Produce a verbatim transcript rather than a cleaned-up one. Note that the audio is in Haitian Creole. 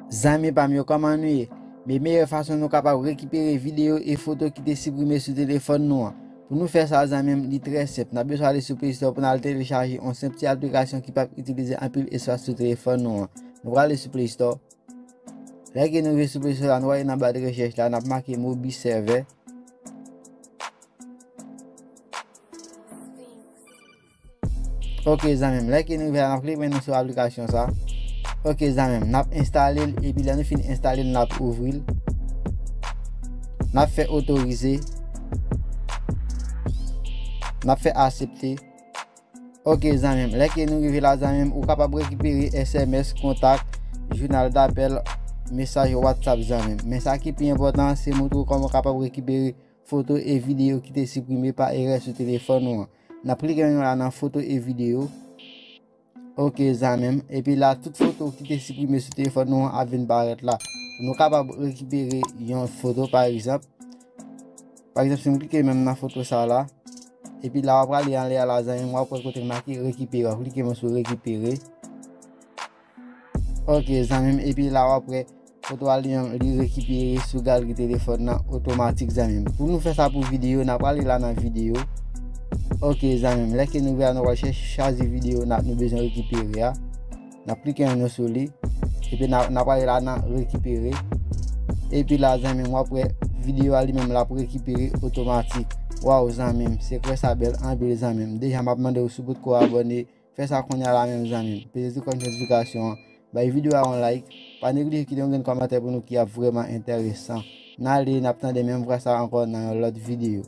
Zanmi pa m yo, kòman nou ye? Men meyè fason nou kapab rekipere videyo e foto ki te siprime sou telefòn nou an. Pou nou fè sa, zanmi m, li trè senp. N ap bezwen ale sou Play Store pou n al telechaje yon senp ti aplikasyon ki p ap itilize anpil espas sou telefòn nou an. Nou prale sou Play Store. Lè ke nou rive sou Play Store la, nou prale nan ba de rechèch la, n ap make Mobi Server. Ok, zanmi m, lè ke nou rive la, n ap klike menm sou aplikasyon sa. Ok, zanmi m, n ap enstale l, epi lè nou fin enstale l, n ap ouvri l. N ap fè otorize. N ap fè aksepte. Ok, zanmi m, lè ke nou rive la, zanmi m, ou kapab rekipere S M S, kontak, jounal dapèl, mesaj WhatsApp, zanmi m. Men sa ki pi enpòtan, se montre w kòman w kapab rekipere foto e videyo ki te siprime pa erè sou telefòn ou an. N ap klike menm la nan foto e videyo. Ok, zanmi m. Epi la, tout foto ki te siprime sou telefòn nou an ap vin parèt la. Pou nou kapab rekipere yon foto, pa egzanp. Pa egzanp, si m klike menm nan foto sa la, epi la, w ap prale anlè a la, zanmi m, w ap wè kote make rekipere. W ap klike menm sou rekipere. Ok, zanmi m, epi la, w ap wè foto a li menm, li rekipere sou galeri telefòn nan otomatik, zanmi m. Pou nou fè sa pou videyo, n ap prale la nan videyo. Ok, zanmi m, lè ke nou vle a, nou pral chèche, chwazi videyo n ap, nou bezwen rekipere a. N ap klike ann sou li. Epi n ap, n ap prale la nan rekipere. Epi la, zanmi m, w ap wè videyo a li menm l ap rekipere otomatik. Waw, zanmi m, sekrè sa bèl anpil, zanmi m. Deja, m ap mande w si w potko abòne, fè sa kounye a la menm, zanmi m. Peze ti klòch notifikasyon an. Bay videyo a yon like. Pa neglije kite yon grenn kòmantè pou nou ki ap vrèman enteresan. N ale, n ap tande menm vwa sa ankò nan yon lòt videyo.